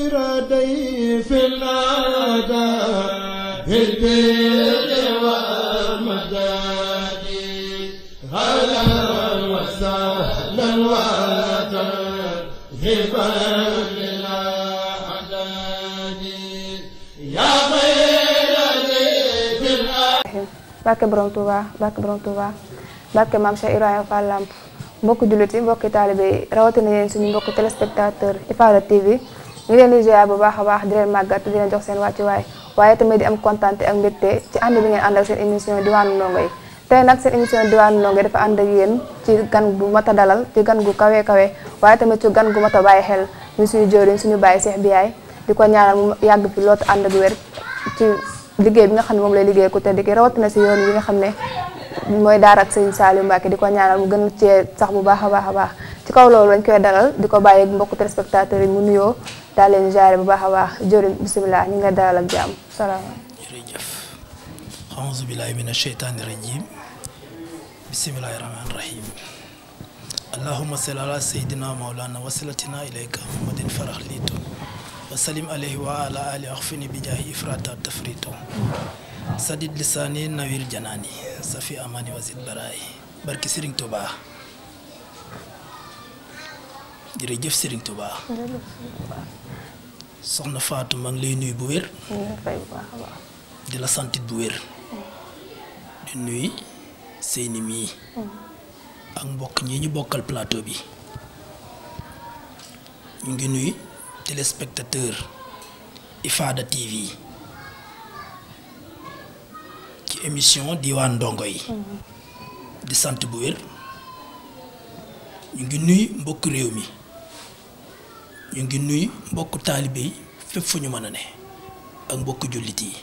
خير ضيف أتى بالبر والمداد هلا وسهلا وترحبا للأعداد يا خير ضيف barke borom Touba barke borom Touba barke maam Cheikh Ibrahima Fall Lamp mbokki jullit yi mbokki taalibe yi rawatina yéen suñu mbokki téléspectateur IFADA TV ñu leen di ziar bu baax a baax di leen màggat di leen jox seen wàccuwaay waaye tamit di am kontaan ak mbégte ci ànd bi ngeen ànd ak seen émission diwaanu ndongo yi tey nag seen émission diwaanu ndongo yi dafa ànd ak yéen ci gan gu mat a dalal ci gan gu kawe kawe waaye tamit ci gan gu mat a bàyyi xel ñu suñu jëriñ suñu bàyyi Cheikh Biaye di ko ñaanal mu yàgg fi loolu ànd ak wér ci liggéey bi nga xam ne moom lay liggéey ku tedd ki rawatina si yoon bi nga xam ne mooy daara ak Serigne Saliou Mbacké di ko ñaanal mu gën cee sax bu baax a baax a baax ci kaw loolu lañ koy dalal di ko bàyyi mbokku téléspectateurs yi mu nuyoo daal leen jaare bu baax a baax jëriñ bisimilah ñu ngi lay dalal ak jàmm salaamaaleykum. jërëjëf auzu billahi mina sheytaani rajim bisimilahi rahmaani rahim allahumma salli ala sayyidina mawlana wasilatina ilayka muhammadin farax liito wasalim alayhi wa ala ali axfini bi jaahi ifrata tafrito sadid lisaani nawir janaani safi amani wasid baraay barki Serigne Touba jërëjëf Serigne Touba soxna Fatou maa ngi lay nuyu bu wér di la santit bu wér di nuyu Seyni mii ak mbokk ñi ñu bokkal plateau bi ñu ngi nuyu téléspectateur IFADA TV ci émission diwaan ndongo yi di sant bu wér ñu ngi nuyu mbokk réew mi ñu ngi nuyu mbokk taalibe yi fépp fu ñu mën a ne ak mbokk jullit yi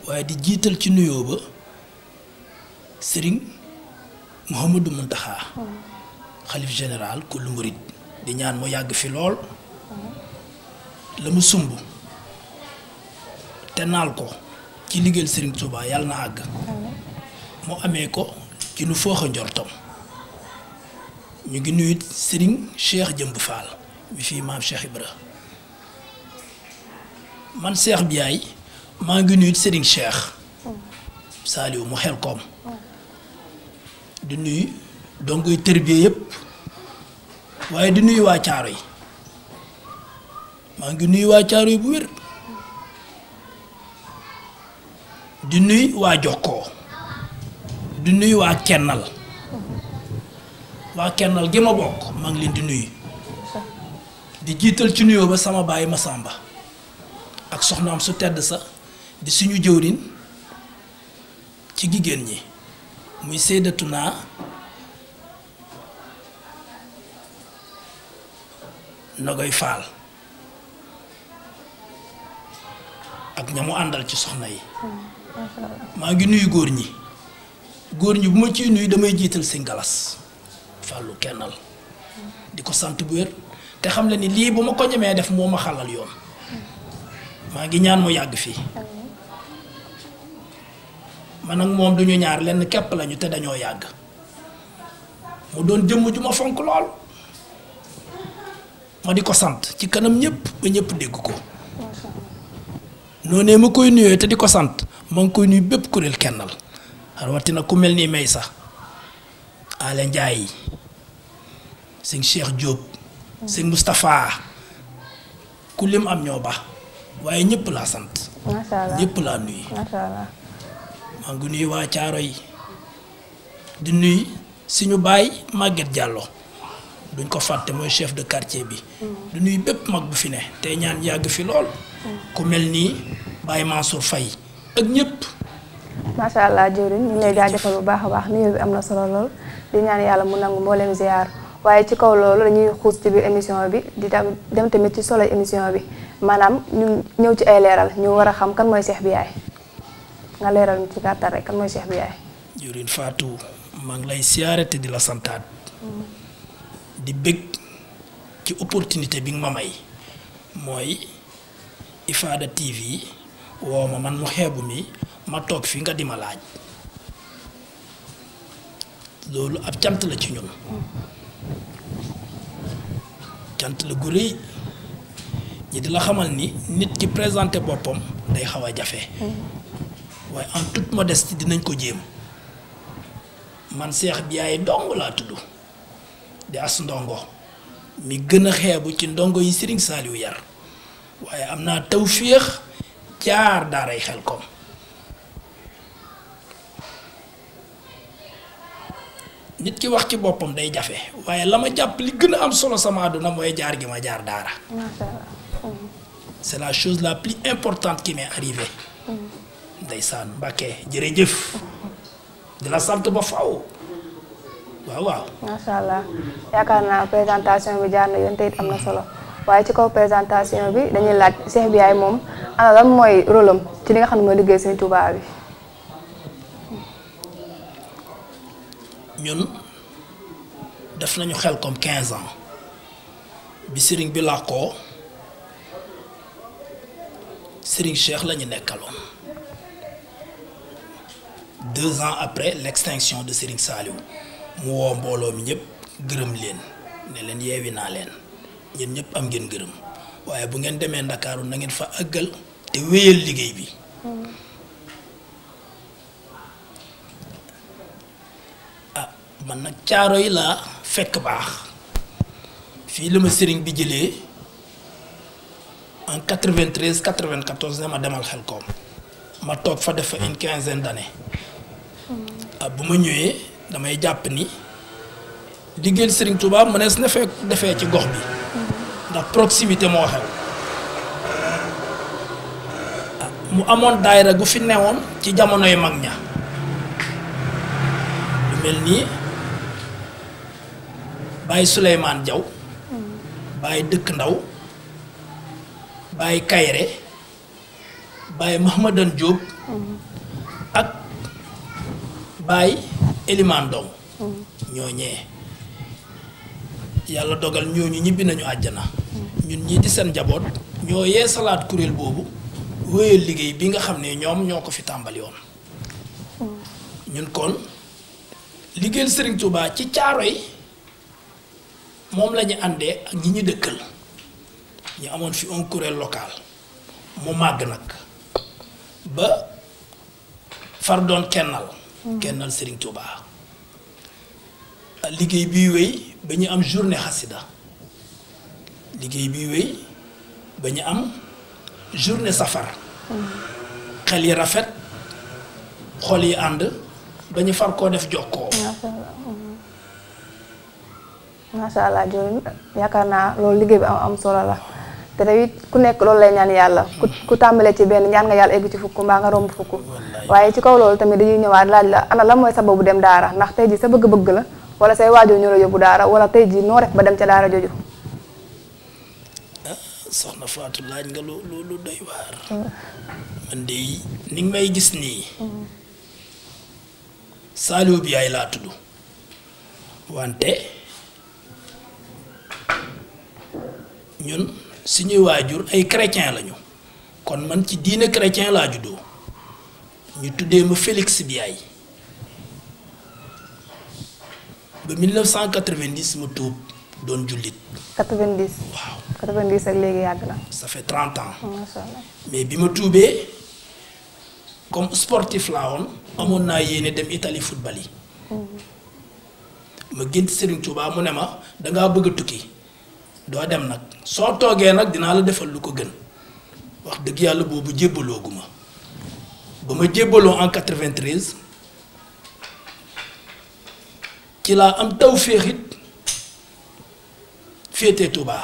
waaye di jiital ci nuyoo ba Serigne Mouhamadou Mountakha xalif général kullu murid di ñaan mu yàgg fi lool la mu sumb te naal ko ci liggéeyal Serigne Touba yàlla na àgg mu amee ko ci nu foox a njortam ñu ngi nuyu Serigne Cheikh Jëmb Fall bi fii maam Cheikh Ibra man Cheikh Biaye maa ngi nuyu Serigne Cheikh Saliou mu xel koom di nuyu dongoy tërbiye yëpp waaye di nuyu waa caaro yi maa ngi nuyu waa caaro yi bu wér di nuyu waa Jokkoo di nuyu waa Kennal gi ma bokk maa ngi leen di nuyu di jiital ci nuyoo ba sama baay Masamba ak soxnaam su tedd sa di suñu jëwriñ ci jigéen ñi muy Seydatuna Nogoy Faal ak ñamu àndal ci soxna yi maa ngi nuyu góor ñi bu ma ciy nuyu damay jiital si ngalas Fàllu Kennal di ko sant bu wér te xam le ni lii bu ma ko ñemee def moo ma xalal yoon maa ngi ñaan mu yàgg fii man ak moom duñu ñaar lenn képp lañu te dañoo yàgg mu doon jëmm ju ma fonk lool ma di ko sant ci kanam ñëpp ba ñëpp dégg ko noonee ma koy nuyoo te di ko sant ma ngi koy nuyu bépp kuréel Kennal rawatina ku mel ni may sax Ale Ndiaye sëñ Cheikh Diop sëñ Moustapha ku lim am ñoo ba waaye ñëpp laa sant ñëpp laa nuyu maa ngi nuyu waa caaro yi di nuyu suñu baay Maguette Diallo duñ ko fàtte mooy chef de quartier bi du nuyu bépp mag bu fi ne tey ñaan yàgg fi lool ku mel nii Baye Mansour Faye ak ñëpp macha allah jëwriñ ñu ngi lay jaajëfal bu baax a baax nuyoo bi am na solo lool di ñaan yàlla mu nangu mboolem ziar waaye ci kaw loolu dañuy xuus ci biir émission bi di dem tamit ci solo émission bi maanaam ñu ñëw ci ay leeral ñu war a xam kan mooy Cheikh Biaye nga leeral ñu ci gàttal rek kan mooy Cheikh Biaye. jëwriñ Fatou maa ngi lay siyaare te di la santaat di bëgg ci opportunité bi nga ma may mooy IFADA TV woo ma man mu xeebu mi ma toog fi nga di ma laaj loolu ab cant la ci ñun cant la gu rëy ñi di la xamal ni nit ki présenté boppam day xaw a jafe waaye en toute modestie dinañ ko jéem man Cheikh Biaye dong laa tudd di as ndongo mi gën a xeebu ci ndongo yi Serigne Saliou yar waaye am naa tawféex jaar daaray Xelkom nit ki wax ci boppam day jafe waaye la ma jàpp li gën a am solo sama àdduna mooy jaar gi ma jaar daara. macha allah. c'est la chose la plus importante qui m'est arrivée. ndeysaan Mbàkke jërëjëf di la sant ba faw waaw waaw. macha allah yaakaar naa présentation bi jaar na yoon te it am na solo waaye ci kaw présentation bi dañuy laaj Cheikh Biaye moom ana lan mooy rôle am ci li nga xam ne mooy liggéey Sëriñ Tuubaa bi. ñun def nañu Xelkom 15 ans bi sëriñ bi làkkoo sëriñ Cheikh la ñu nekkaloon 2 ans après l'extinction de Serigne Saliou mu woo mbooloo mi ñëpp gërëm leen ne leen yeewi naa leen ñun ñëpp am ngeen gërëm waaye bu ngeen demee Ndakaaru na ngeen fa àggal te wéyal liggéey bi. man nag caaro yi laa fekk baax fii la ma sëriñ bi jëlee en 93 94 ne ma demal Xelkom ma toog fa def fa une quinzaine d'années bu ma ñëwee damay jàpp ni liggéeyal sëriñ Touba mënees na fekk defee ci gox bi ndax proximité moo xew mu amoon daayira gu fi newoon ci jamonoy mag ña lu mel nii Baye Souleymane Diaw Baye Dëkk Ndaw Baye Kayre Baye Mahamadan Diop ak Baye Elimane Dong ñooñee yàlla dogal ñooñu ñibbi nañu àjjana ñun ñii di seen njaboot ñoo yee salaat kuréel boobu wéyal liggéey bi nga xam ne ñoom ñoo ko fi tàmbali woon ñun kon liggéeyal Serigne Touba ci caaro yi moom la ñu àndee ak ñi ñu dëkkal ñu amoon fi un kuréel local mu màgg nag ba far doon kennal Serigne Touba liggéey bi wéy ba ñu am journée xasida liggéey bi wéy ba ñu am journée safar xel yi rafet xol yi ànd ba ñu far koo def jokkoo. macha allah jooju yaakaar naa loolu liggéey bi am solo la te tamit ku nekk loolu lay ñaan yàlla ku tàmbalee ci benn ñaan nga yàlla egg ci fukk mbaa nga romb fukk waaye ci kaw loolu tamit dañuy ñëwaat laaj la ana lan mooy sababu dem daara ndax tey ji sa bëgg-bëgg la wala say waajur ñu la yóbbu daara wala tey ji noo def ba dem ca daara jooju. soxna Fatou laaj nga lu doy waar. man de ni nga may gis nii. Saliou Biaye laa tudd wante ñun suñuy waajur ay chrétien lañu kon man ci diine chrétien laa juddoo ñu tuddee ma Félix Biaye ba 1990 ma tuub doon jullit. 90. waaw 90 ak léegi yàgg na. ça fait 30 ans. macha allah mais bi ma tuubee comme sportif laa woon amoon naa yéene dem Italie football yi. ma gént Serigne Touba mu ne ma dangaa bëgg a tukki doo dem nag soo toogee nag dinaa la defal lu ko gën wax dëgg yàlla boobu jébbaloogu ma ba ma jébbaloo en 93 ci laa am tawféex it féete Touba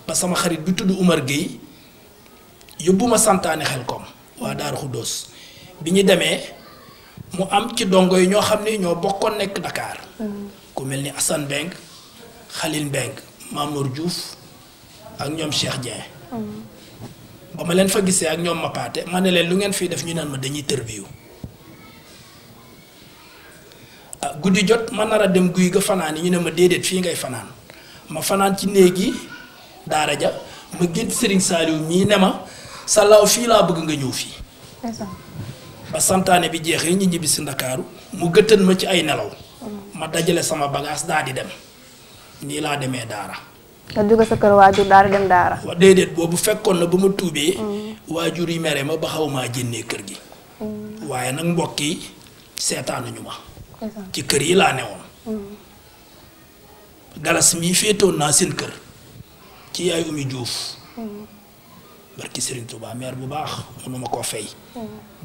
ba sama xarit bi tudd Umar Gueye yóbbu ma santaane Xelkom waa Daaru Xuddoos bi ñu demee mu am ci dongo yi ñoo xam ne ñoo bokkoon nekk Dakar ku mel ni Assane Mbeng Khalil Mbeng Mamour Diouf ak ñoom Cheikh Dieng ba ma leen fa gisee ak ñoom Mapaate ma ne leen lu ngeen fii def ñu naan ma dañuy tërbiyu guddi jot ma nar a dem guy ga fanaan yi ñu ne ma déedéet fii ngay fanaan ma fanaan ci néegi daara ja ma gént Serigne Saliou mii ne ma Salaw fii laa bëgg nga ñëw fii ba santaane bi jeexee ñi ñibbi si Ndakaaru mu gëttan ma ci ay nelaw ma dajale sama bagage daa di dem nii laa demee daara nga jóge sa kër waajur daara dem daara. wa déedéet boobu fekkoon na ba ma tuubee. waajur yi mere ma ba xaw maa génnee kër gi. waaye nag mbokk yi seetaanuñu ma. ci kër yi laa newoon. galas mii féetoon naa seen kër ci yaay Oumy Diouf. barki Serigne Touba mère bu baax mënuma koo fay.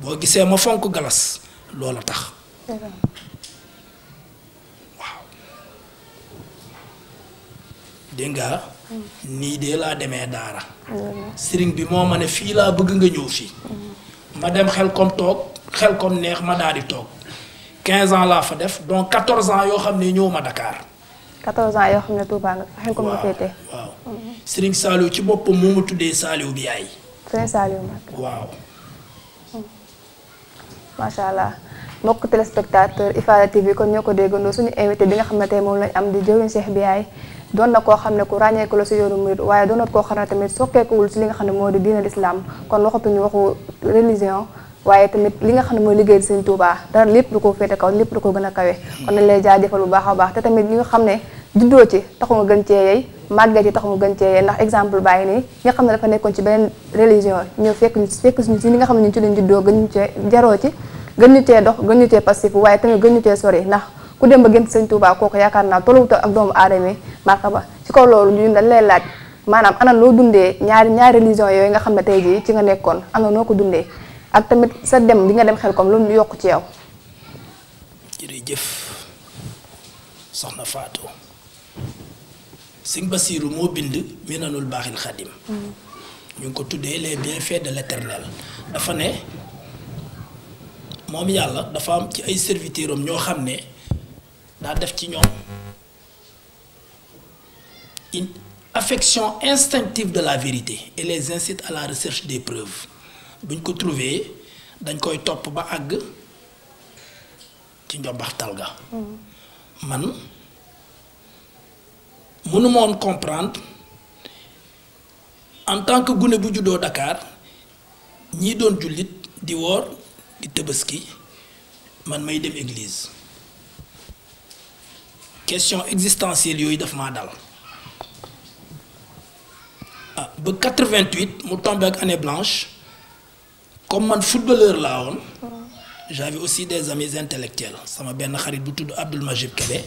boo gisee ma fonk galas loola tax. waaw dégg nga nii de laa demee daara. Serigne bi moo ma ne fii laa bëgg nga ñëw fii. ma dem xel kom toog xel kom neex ma daal di toog 15 ans laa fa def donc 14 ans yoo xam ne ñëw ma Dakar. 14 ans yoo xam ne Touba nga xel kom nga féete. waaw Serigne Saliou ci boppam moo ma tuddee Saliou bi yaay. Serigne Saliou Mbacké. waaw. macha allah mbokk téléspectateur IFADA TV kon ñoo ko déggandoo suñu invité bi nga xam ne tey moom lañ am di jëwriñ Cheikh Biaye doon na koo xam ne ku ràññeeku la si yoonu murid waaye doon na koo xam ne tamit sokkeekuwul si li nga xam ne moo di diine l'islam kon waxatuñu waxu religion waaye tamit li nga xam ne mooy liggéey Sëriñ Tuubaa dara lépp du ko féete kaw lépp du ko gën a kawe kon nañ lay jaajëfal bu baax a baax te tamit ñi nga xam ne juddoo ci taxu nga gën cee yey màggee ci taxu nga gën cee yey ndax exemple bàyyi nii nga xam ne dafa nekkoon ci beneen religion ñëw fekk suñu si li nga xam ne ñu ci leen juddoo gën ñu cee jaroo ci gën ñu cee dox gën ñu cee passif waaye tamit gën ñu cee sori ndax ku dem ba gën Sëriñ Tuubaa kooku yaakaar naa tolluwut ak doomu aadama yi martaba ci kaw loolu ñun dañ lay laaj maanaam ana loo dundee ñaari religion yooyu nga xam ne tey jii ci nga nekkoon ana noo ko dundee ak tamit sa dem bi nga dem xel comme lu mu yokk ci yow. jërëjëf soxna Fatou Sëñ Basiiru moo bind Minanul Baaxil Xadim ñu ngi ko tuddee les bienfaits de l'éternel dafa ne moom yàlla dafa am ci ay serviteurs am ñoo xam ne daa def ci ñoom une affection instinctive de la vérité et les incite à la recherche des preuves buñ ko trouvé dañ koy topp ba àgg ci njombaxtal ga man mënuma woon comprendre en tant que gune bu juddoo Dakar ñii doon jullit di woor di tëbaski man may dem église question existentielle yooyu daf maa dal ah ba 88 mu tombé ak année blanche comme man footballeur laa woon j'avais aussi des amis intellectuels sama benn xarit bu tudd Abdoul Majib Kébé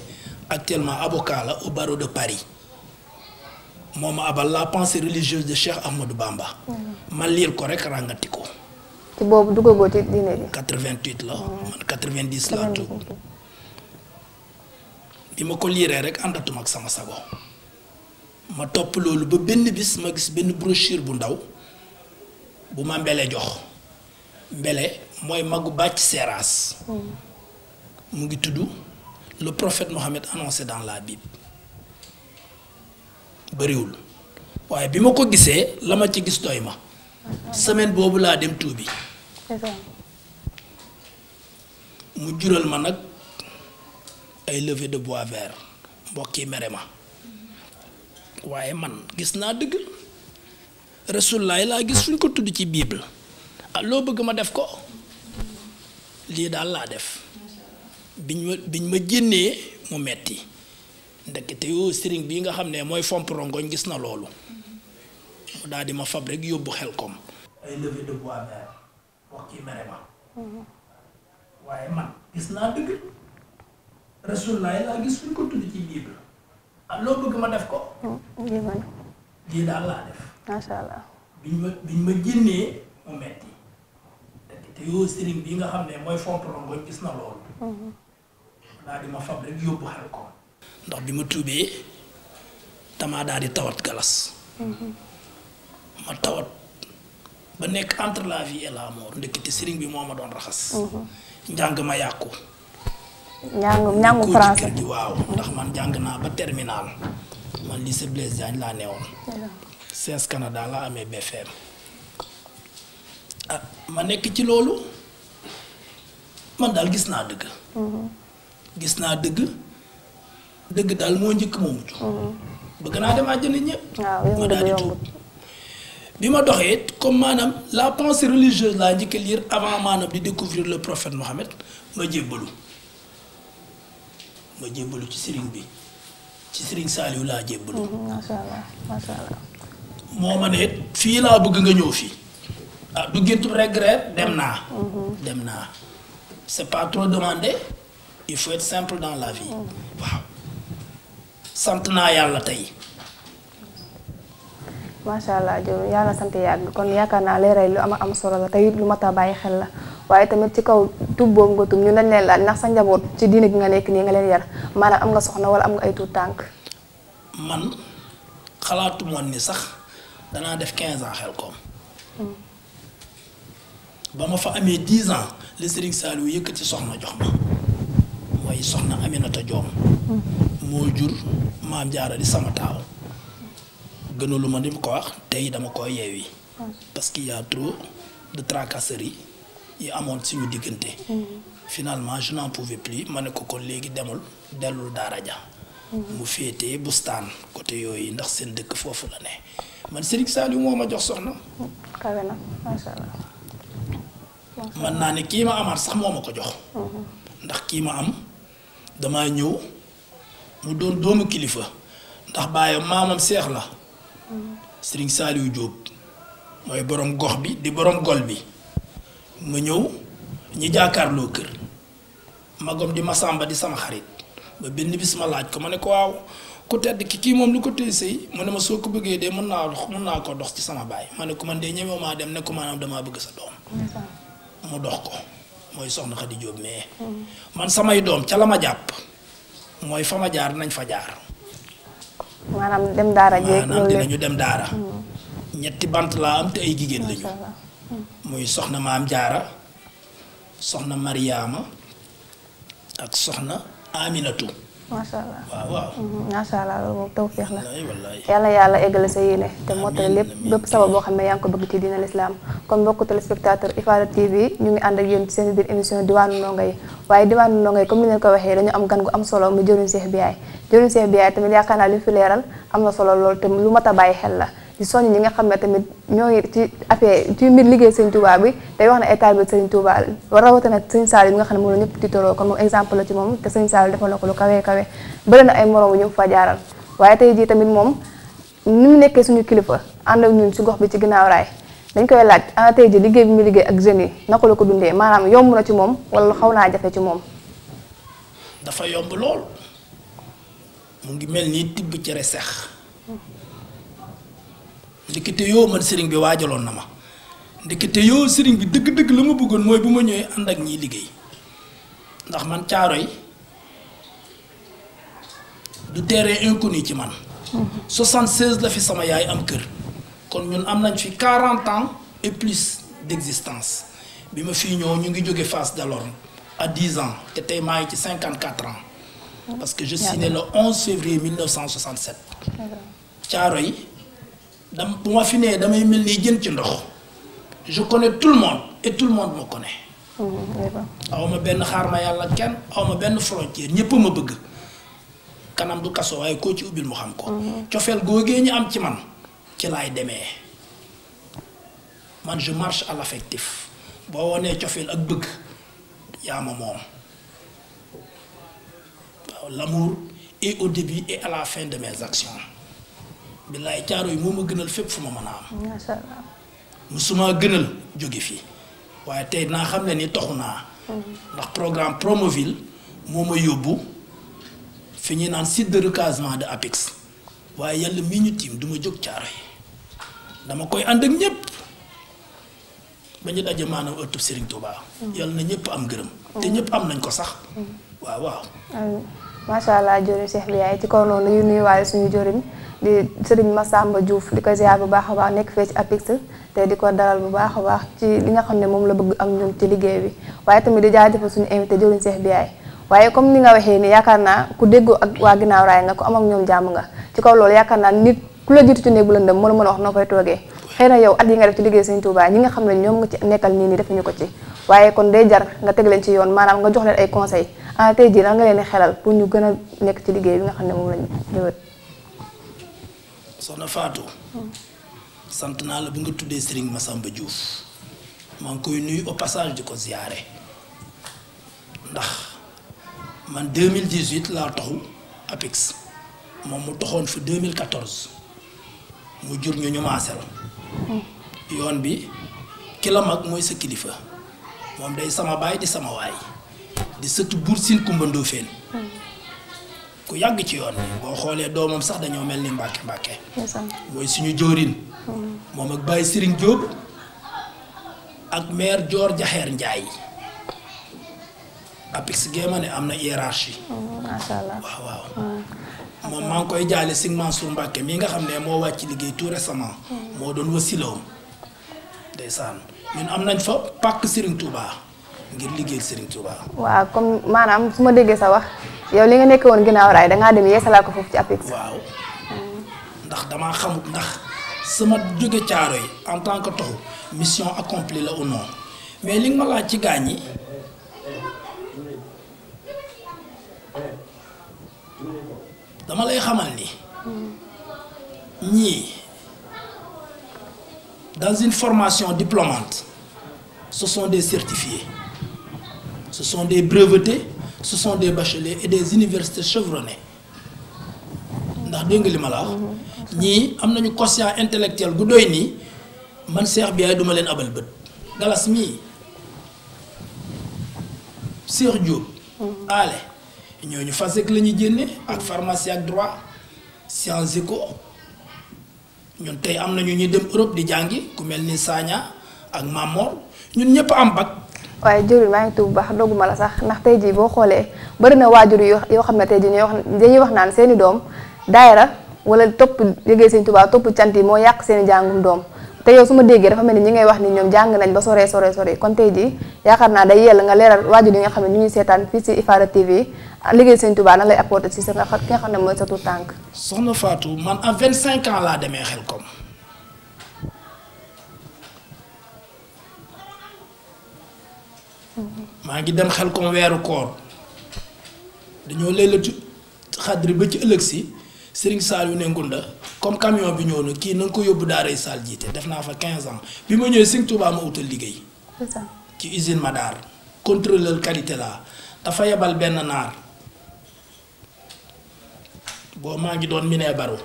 actuellement avocat la au barreau de Paris moo ma abal la pensée religieuse de Cheikh Ahmadou Bamba ma liir ko rek ràngati ko ci boobu duggagoo ci diine bi. 88 la man 90 laa tuub bi ma ko liiree rek àndatuma ak sama sago ma topp loolu ba benn bis ma gis benn brochure bu ndaw bu ma mbele jox mbele mooy magu bàcc seeraas mu ngi tudd le prophète Mohammed annoncé dans la Bible bëriwul waaye bi ma ko gisee la ma ci gis doy ma semaine boobu laa dem tuubi mu jural ma nag ay levée de bois vert mbokk yi mere ma waaye man gis naa dëgg Rasulullaay laa gis suñ ko tudd ci Bible ah loo bëgg ma def ko lii daal laa def biñ ma génnee mu metti ndekete yoo sëriñ bii nga xam ne mooy fomp rongoñ gis na loolu mu daal di ma fab rek yóbbu xel kom ay levée de bois vert mbokk yi mere ma waaye man gis naa dëgg Rasulullaay laa gis suñ ko tudd ci Bible ah loo bëgg ma def ko lii daal laa def macha allah biñ ma génnee mu metti te yoo sëriñ bi nga xam ne mooy fomp rongoñ gis na loolu daal di ma fab rek yóbbu xel ko ndax bi ma tuubee damaa daal di tawat galas ma tawat ba nekk entre la vie et la mort ndekete sëriñ bi moo ma doon raxas njàng ma yàqu njàngu français kër gi waaw ndax man jàng naa ba terminal man lycée Blaise Diagne laa newoon CS Canada laa amee BFM ah ma nekk ci loolu man daal gis naa dëgg gis naa dëgg daal moo njëkk moo mujj bëgg naa dem àjjana ñëpp ma daal di tuub bi ma doxee comme maanaam la pensée religieuse laa njëkk a lire avant maanaam di découvrir le prophète Mohammed ma jébbalu ci sëriñ bi ci Serigne Saliou laa jébbalu. macha allah macha allah. moo ma ne fii laa bëgg nga ñëw fii ah du géntu regret dem naa. dem naa c'est pas trop demandé il faut être simple dans la vie. waaw sant naa yàlla tey. macha allah jërëjëf yàlla sant yàgg kon yaakaar naa leeral lu am solo la tey lu mat a bàyyi xel la waaye tamit ci kaw tub boobu nga tub ñu dañ leen laaj ndax sa njaboot ci diine gi nga nekk nii nga leen yar maanaam am nga soxna wala am nga ay tuut tànk. man xalaatu moon ni sax danaa def 15 ans xel koom. ba ma fa amee 10 ans le Serigne Saliou yëkkati soxna jox ma mooy soxna Aminata Joom moo jur maam Jaara di sama taaw. gënalu ma di ko wax tey dama ko yeewi parce qu'il y a trop de tracasseries yi amoon suñu diggante. finalement je n'en pouvais plus ma ne ko kon léegi demul dellul daara ja mu féetee bustaan côté yooyu ndax seen dëkk foofu la ne man Serigne Saliou moo ma jox soxna. kawe na macha allah. man naa ne kii ma amaat sax moo ma ko jox. ndax kii ma am damaa ñëw mu doon doomu kilifa ndax baayam maamam seex la. Serigne Saliou Diop mooy borom gox bi di borom gol bi ma ñëw ñi jàkkaarloo kër magom di Masamba di sama xarit ba benn bis ma laaj ko ma ne ko waaw ku tedd kii moom lu ko téye sëy mu ne ma soo ko bëggee dee mën naa ko dox ci sama baay ma ne ko man de ñemew maa dem ne ko maanaam damaa bëgg sa doom mu dox ko mooy soxna Xadi Diop mais man samay doom ca la ma jàpp mooy fa ma jaar nañ fa jaar. maanaam dem daara jéeg maanaam dinañu dem daara. ñetti bant laa am te ay jigéen lañu. muy soxna maam Jaara soxna Mariama ak soxna Aminatu. macha allah waaw waaw. macha allah loolu moom tawfeex la. wallaay yàlla yàlla eggale sa yéene te mottali lépp bépp sabab boo xam ne yaa ngi ko bëgg ci diina lislaam kon mbokku téléspectateur IFADA TV ñu ngi ànd ak yéen ci seen biir émission diwaanu ndongo yi waaye diwaanu ndongo yi comme ni leen ko waxee dañu am gan gu am solo mu jëriñ Cheikh Biaye jëriñ Cheikh Biaye tamit yaakaar naa li mu fi leeral am na solo loolu te lu mat a bàyyi xel la di soññ ñi nga xam ne tamit ñoo ngi ci affaire ci mbir liggéey Sëriñ Touba bi tey wax na état bi Sëriñ Touba rawatina Sëriñ Saliou bi nga xam ne moom la ñëpp tiitaroo kon moom exemple la ci moom te Sëriñ Saliou defal na ko lu kawe kawe bëri na ay moroom ñu fa jaaral waaye tey jii tamit moom ni mu nekkee suñu kilifa ànd ak ñun ci gox bi ci ginnaaw raay dañ koy laaj ana tey jii liggéey bi mu liggéey ak jeunes yi naka la ko dundee maanaam yomb na ci moom wala xaw naa jafe ci moom. dafa yomb lool mu ngi mel ni tibb cere sex ndekete yoo man sëriñ bi waajaloon na ma ndekete yoo sëriñ bi dëgg-dëgg la ma bëggoon mooy bu ma ñëwee ànd ak ñiy liggéey ndax man Caaroy du terrain inconnu ci man. 76 la fi sama yaay am kër kon ñun am nañ fi 40 ans et plus d'existence bi ma fii ñëw ñu ngi jóge Fass Delorme à 10 ans te tey maa ngi ci 54 ans. parce que je suis né le 11 février 1967. Caaroy bu ma fi nee damay mel ni jën ci ndox je connais tout le monde et tout le monde me connaît. aw ma benn xaar ma yàlla kenn aw ma benn frontière ñëpp ma bëgg kanam du kaso waaye koo ci ubbil mu xam ko. cofeel googee ñu am ci man ci laay demee man je marche à l'affectif boo wonee cofeel ak bëgg yaa ma moom waaw l'amour est au début et à la fin de mes actions. billaay Caaroy moo ma gënal fépp fu ma mën a am. macha allah. musuma gënal jóge fii waaye tey naa xam ne ni toxu naa. ndax programme Promoville moo ma yóbbu fi ñuy naan site de recasement de APEX waaye yàlla mii ñu tiim du ma jóg Caaroy dama koy ànd ak ñëpp ba ñu daje maanaam ëttub Serigne Touba. yàlla na ñëpp am gërëm. te ñëpp am nañ ko sax. waaw waaw. macha allah jëriñ Cheikh Biaye ci kaw noonu yu nuyuwaale suñu jëriñ di Serigne Massamba Diouf di ko ziar bu baax a baax nekk fee ci APEX te di ko dalal bu baax a baax ci li nga xam ne moom la bëgg ak ñun ci liggéey bi waaye tamit di jaajëfal suñu invité jëriñ Cheikh Biaye waaye comme ni nga waxee ni yaakaar naa ku déggoo ak waa ginnaaw raay nga ku am ak ñoom jàmm nga ci kaw loolu yaakaar naa nit ku la jiitu ci néeg bu lëndëm mën a mën a wax noo koy toogee xëy na yow at yi nga def ci liggéey Serigne Touba ñi nga xam ne ñoom nga ci nekkal nii defuñu ko ci waaye kon day jar nga teg leen ci yoon maanaam nga jox leen ay conseils ah tey jii lan nga leen di xelal pour ñu gën a nekk ci liggéey bi nga xam ne moom lañu ñëwat. soxna Fatou. sant naa la bu nga tuddee Serigne Massamba Diouf maa ngi koy nuyu au passage di ko ziyaare ndax man 2018 laa taxu APEX moom mu toxoon fi 2014 mu jur ñu maasel yoon bi ki la mag mooy sa kilifa moom day sama baay di sama waay di sëtu Buur Siin Kumba Ndoofeen ku yàgg ci yoon bi boo xoolee doomam sax dañoo mel ni Mbàkke Mbàkke mooy suñu jóorin moom ak Baye Serigne Diop ak maire Dior Jaxeer Njaay APIX géema ne am na hiérarchie macha allah waaw waaw moom maa ngi koy jaale Sëñ Mansour Mbàkke mii nga xam ne moo wàcc liggéey tout récemment moo doon wasilawam ndeysaan ñun am nañ fa pàkk Serigne Touba ngir liggéeyal Serigne Touba. waaw comme maanaam su ma déggee sa wax yow li nga nekk woon ginnaaw raay dangaa dem yeesalaat ko foofu ci APIX. waaw ndax damaa xamut ndax sama jóge caaro yi en tant que toxu mission accomplie la ou non mais li nga ma laaj ci gaañ yi dama lay xamal ni ñii dans une formation diplômante ce sont des certifiés ce sont des brevetés ce sont des bacheliers et des universités chevronnées ndax dégg nga li ma la wax ñii am nañu quotient intellectuel gu doy nii man Cheikh Biaye duma leen abal bët galas mii Cheikh Diop ale ñooñu FASEG la ñuy génne ak pharmacie ak droit sciences éco ñun tey am nañu ñuy dem Europe di jàngi ku mel ni Sagna ak Mamor ñun ñëpp am bac. waaye jërëjëf maa ngi tuub bu baax dogguma la sax ndax tey jii boo xoolee bari na waajur yoo xam ne tey jii dañuy wax naan seeni doom daayira wala topp liggéey Sëñ Tuubaa topp cant yi moo yàq seeni jàngum doom te yow su ma déggee dafa mel ni ñi ngay wax ni ñoom jàng nañ ba sore kon tey jii yaakaar naa day yell nga leeral waajur yi nga xam ne ñu ngi seetaan fii ci IFADA TV liggéey Sëñ Tuubaa nan lay apporter ci ki nga xam ne mooy sa tuut tànk. soxna Fatou man à 25 ans laa demee Xelkom maa ngi dem Xelkom weeru koor dañoo laylatu xadri ba ci ëllëg si Serigne Saliou ne Ngunda comme camion bi ñëw na kii na nga ko yóbbu daaray Sall jiite def naa fa 15 ans bi ma ñëwee Sëñ Tuubaa ma utal liggéey. ci usine Madar contrôleur qualité la dafa yebal benn naar boo maa ngi doon minee baro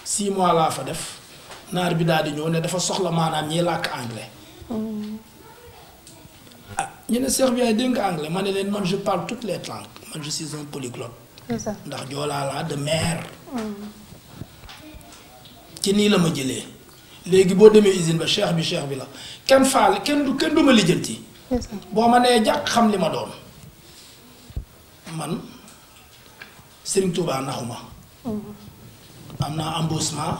6 mois laa fa def naar bi daal di ñëw ne dafa soxla maanaam ñiy làkk anglais. ah ñu ne Cheikh Biaye dégg nga anglais ma ne leen man je parle toutes les langues man je suis un polyglotte. ndax joolaa laa de mer. ci nii la ma jëlee léegi boo demee usine ba cheikh bi la kenn faal kenn du ma lijjanti. boo ma nee jàkk xam li ma doon man Serigne Touba naxuma am naa embauchement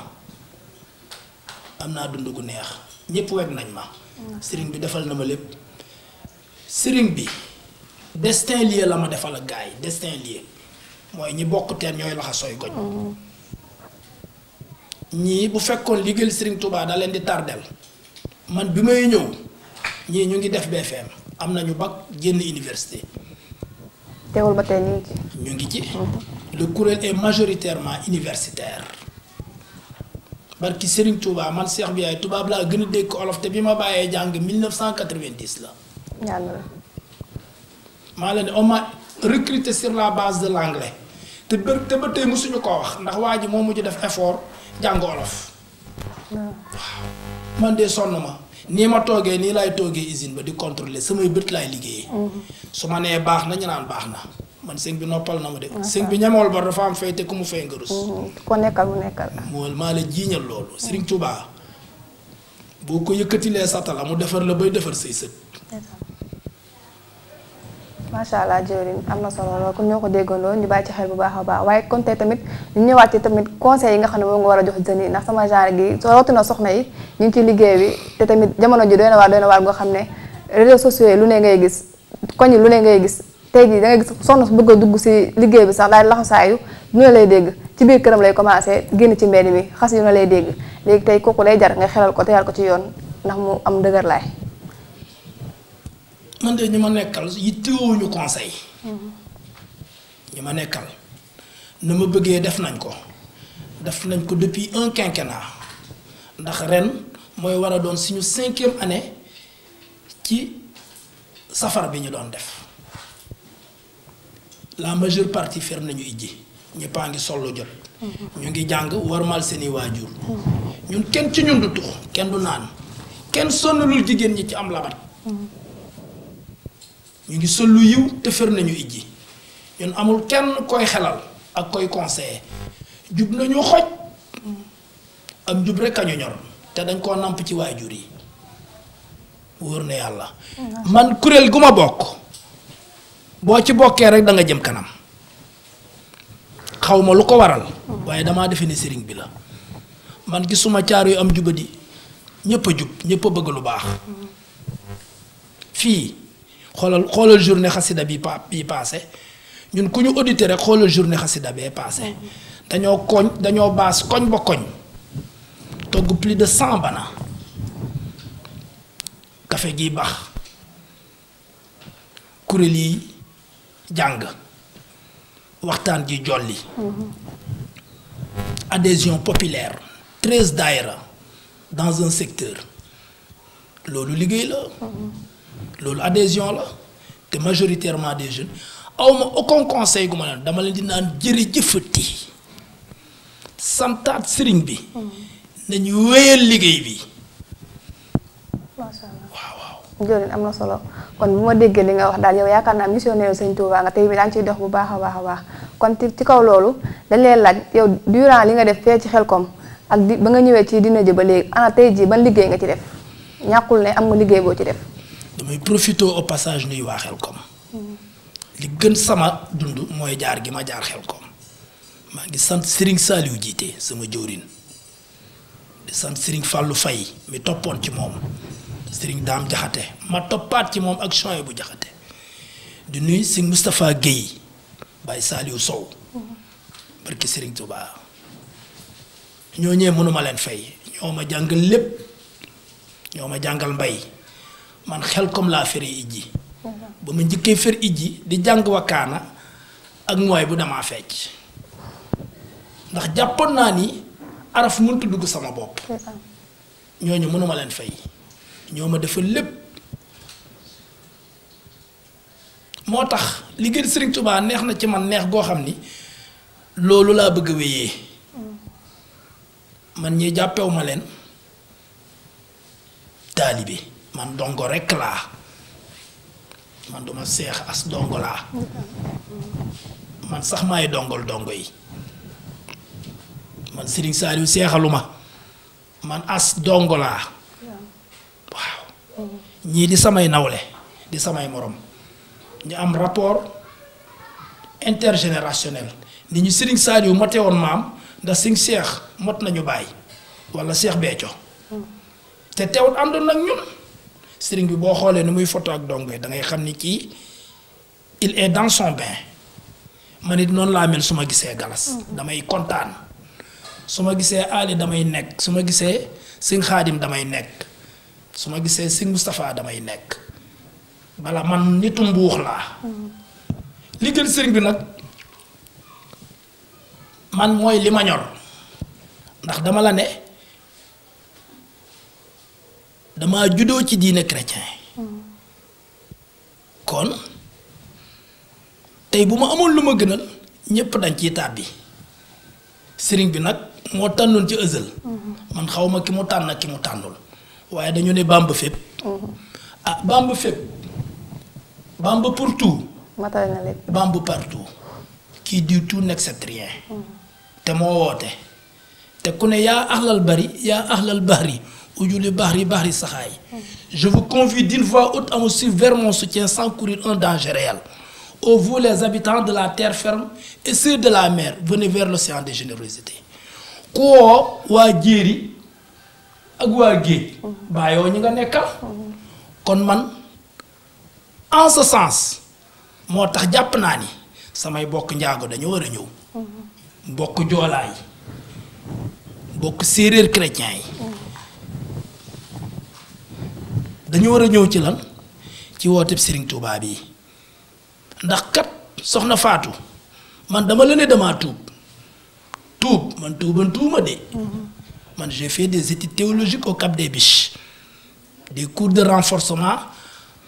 am naa dund gu neex ñëpp weg nañ ma. Serigne bi defal na ma lépp Serigne bi destin lié la ma defal ak gars yi destin lié mooy ñi bokk teen ñooy laxa sooy goñ ñii bu fekkoon liggéeyal Serigne Touba da leen di tardel man bi may ñëw ñii ñu ngi def BFM am nañu bac génn université. teewul ba tey ñu ngi ci. le kuréel est majoritairement universitaire. barki Serigne Touba man Cheikh Biaye tubaab laa gën a dégg olof te bi ma bàyyee jàng 1990 la. yàlla maa leen on m'a recruté sur la base de l'anglais te ba tey mësuñu ko wax ndax waa ji moo mujj def effort jàng olof. waaw man de sonn ma nii ma toogee nii laay toogee usine ba di contrôler samay bët laay liggéeyee. su ma nee baax na ñu naan baax na man sëñ bi noppal na ma de. sëñ bi ñemewul ba dafa am fay te ku mu fay nga rus. ko nekkal mu nekkal. maa la jiiñal loolu Serigne Touba boo ko yëkkatilee satala mu defar la bay defar say sët. macha allah jëwriñ am na solo lool kon ñoo ko déggandoo ñu bàyyi ci xel bu baax a baax waaye kon tey tamit ñu ñëwaat ci tamit conseil yi nga xam ne moom nga war a jox jeunes yi ndax sama genre gi soo rawatina soxna yi ñu ngi ci liggéey bi te tamit jamono ji doy na waar goo xam ne réseaux sociaux yi lu ne ngay gis koñ yi lu ne ngay gis tey jii da ngay gis soxna su bëgg a dugg si liggéey bi sax daal laxasaayu lu ne lay dégg ci biir këram lay commencé génn ci mbedd mi xas yu ne lay dégg léegi tey kooku lay jar nga xelal ko tegal ko ci yoon ndax mu am dëgër laay. man de ñu ma nekkal yittewuñu conseil. ñi ma nekkal na ma bëggee def nañ ko depuis un quinquennat ndax ren mooy war a doon suñu 5e année ci safar bi ñu doon def la majeure partie fer nañu ijji ñëppaa ngi sollu jot ñu ngi jàng warmal seeni waajur ñun kenn ci ñun du tux kenn du naan kenn sonnalul jigéen ñi ci am labat ñu ngi sollu yiw te fër nañu ijji ñun amul kenn koy xelal ak koy conseiller jub nañu xoj am jub rek a ñu ñor te dañ koo namp ci waajur yi wóor na yàlla man kuréel gu ma bokk boo ci bokkee rek da nga jëm kanam xaw ma lu ko waral waaye damaa defe ni sëriñ bi la man gisuma caar yu am jubadi ñëpp a jub ñëpp a bëgg lu baax fii xoolal journée xasida bi passé ñun ku ñu audité rek xoolal journée xasida bee passé dañoo baas koñ ba koñ togg plus de 100 bana café gi baax kuréel yi jàng waxtaan ji jolli adhésion populaire 13 daayira dans un secteur loolu liggéey la loolu adhésion la te majoritairement des jeunes awma aucun conseil gu ma leen dama leen di naan jërëjëfati santaat sëriñ bi nañu wéyal liggéey bi macha allah waaw jërëjëf am na solo kon bu ma déggee li nga wax daal yow yaakaar naa missionnaire Sëñ Touba nga tey bi daa ngi ciy dox bu baax a baax kon ci kaw loolu dañ leen laaj yow durant li nga def fee ci Xelcom ak ba nga ñëwee ci dina ji ba léegi ana tey jii ban liggéey nga ci def ñàkkul ne am nga liggéey boo ci def. damay profité au passage nuyu waa Xelcom li gën sama dund mooy jaar gi ma jaar Xelcom maa ngi sant Serigne Saliou jiite sama jëwrin di sant Serigne Fallou Faye mi toppoon ci moom Serigne Dame Jaxate ma toppaat ci moom ak Choy bu Jaxate di nuyu Serigne Moustapha Guèye Baye Saliou Sow barki Serigne Touba ñoo ñëwee mënuma leen fay ñoo ma jàngal lépp ñoo ma jàngal mbay man Xelcom laa feri ijji ba ma njëkkee fer ijji di jàng wakkaana ak mooy bu damaa fecc ndax jàppoon naa ni araf mënut dugg sama bopp ñooñu mënuma leen fay ñoo ma defal lépp moo tax liggéey Serigne Touba neex na ci man neex goo xam ni loolu laa bëgg a wéyee man ñi jàppewu ma leen taalibe man dongo rekk laa man duma seex as dongo laa man sax maay dongol dongo yi man Serigne Saliou seexaluma man as dongo laa waaw ñii di samay nawle di samay morom ñu am rapport intergénérationnel ni ñu Serigne Saliou mote woon maam ndax Serigne Cheikh mot nañu bàyyi walla Cheikh Béthio te teewut àndoon nag ñun Serigne bi boo xoolee ni muy photo ak dongo yi da ngay xam ni kii il est dans son bain man it noonu laa mel su ma gisee galas damay kontaan su ma gisee Ali damay nekk su ma gisee Sëñ Xaadim damay nekk su ma gisee Sëñ Moustapha damay nekk bala man nitu mbuux laa liggéey sëriñ bi nag man mooy li ma ñor ndax dama la ne dama juddoo ci diine chrétien kon tey bu ma amoon lu ma gënal ñépp dañ ciy tàbbi sëriñ bi nag moo tànnoon ci ësël man xaw ma ki mu tànn ak ki mu tànnul waaye dañu ne Bamba fépp ah Bamba fépp Bamba pour tout Bamba partout qui dit tout n'accepte rien te moo woote te ku ne yaa ahlal bari yaa ahlal bahri ujuli bahri saxaay je vous convie d'une voix haute à me suivre vers mon soutien sans courir un danger réel. Ô vous les habitants de la terre ferme et ceux de la mer, venez vers l'océan de générosité. ku woo waa jéeri ak waa géej bàyyoo ñi nga nekkal kon man en ce sens moo tax jàpp naa ni samay bokk njaago dañu war a ñëw bokk joolaa yi bokk séeréer chrétien yi dañu war a ñëw ci lan ci wooteb Serigne Touba bi ndax kat soxna Fatou man dama la ne damaa tuub man tuubantuuma de man j'ai fait des études théologiques au Cap des Biches des cours de renforcement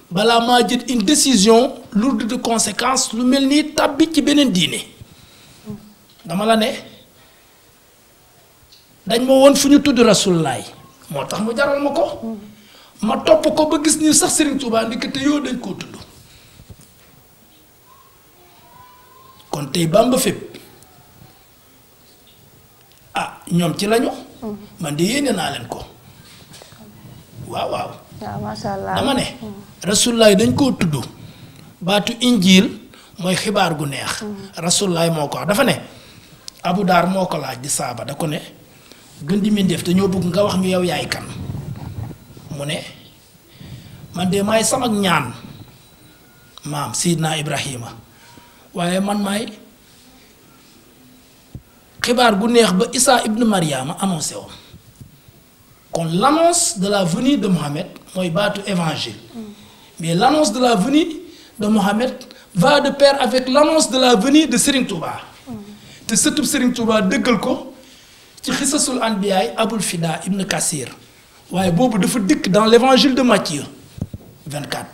balaa maa jël une décision lourde de conséquences lu mel ni tàbbi ci beneen diine dama la ne dañ ma woon fu ñu tudd Rasulullaay moo tax mu jaral ma ko ma topp ko ba gis ni sax Serigne Touba ndekete yoo dañ koo tudd kon tey Bamba fépp ah ñoom ci lañu man de yéene naa leen ko waaw waaw waaw macha allah dama ne Rasulullaay dañ koo tudd baatu injiil mooy xibaar gu neex Rasulullaay moo ko wax dafa ne Abu Daar moo ko laaj di saaba da ko ne gën di mindeef dañoo bëgg nga wax ñu yow yaay kan mu ne man de maay sama ñaan maam Seydina Ibrahima waaye man maay xibaar gu neex ba Isa ibn Mariama annoncé woon kon l'annonce de la venue de Mohamed mooy baatu évangile mais l'annonce de la venue de Mohamed va de pair avec l'annonce de la venue de Serigne Touba te sëtub Serigne Touba dëggal ko ci xisasul anbiyaay Abul Fida ibn Kassir waaye boobu dafa dikk dans l'évangile de Matthieu 24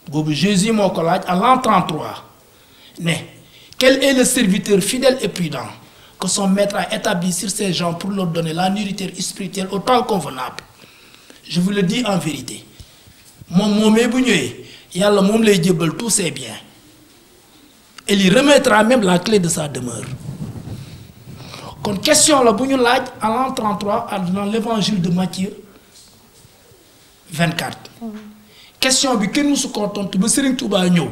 boobu Jésus moo ko laaj à l'an 33 ne quel est le serviteur fidèle et prudent que son maître a établi sur ses gens pour leur donner la nourriture spirituelle au temps convenable je vous le dis en vérité moom moomee bu ñëwee yàlla moom lay jébbal tous ses biens et lui remettra même la clé de sa demeure kon question la bu ñu laaj à l'an 33 dans l'évangile de Matthieu 24 question bi kenn mësu koo tontu ba Serigne Touba ñëw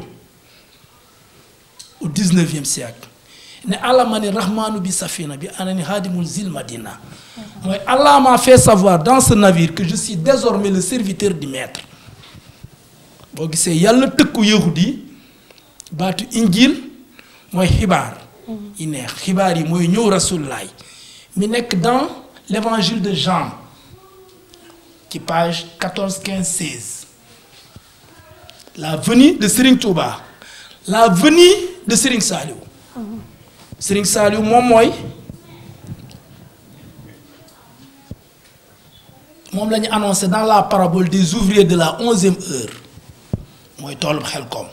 au 19e siècle ne alamani rahmanu bi safina bi anani hadimul zil madina mooy Allah m'a fait savoir dans ce navire que je suis désormais le serviteur du maître boo gisee yàlla tëkku yahudi baatu injil mooy xibaar yi neex xibaar yi mooy ñëw Rasulullaay mi nekk dans l'évangile de Jean ci page 14 15 16 la venue de Serigne Touba la venue de Serigne Saliou Serigne Saliou moom mooy moom la ñu annoncé dans la parabole des ouvriers de la 11e heure mooy toolu Xelkom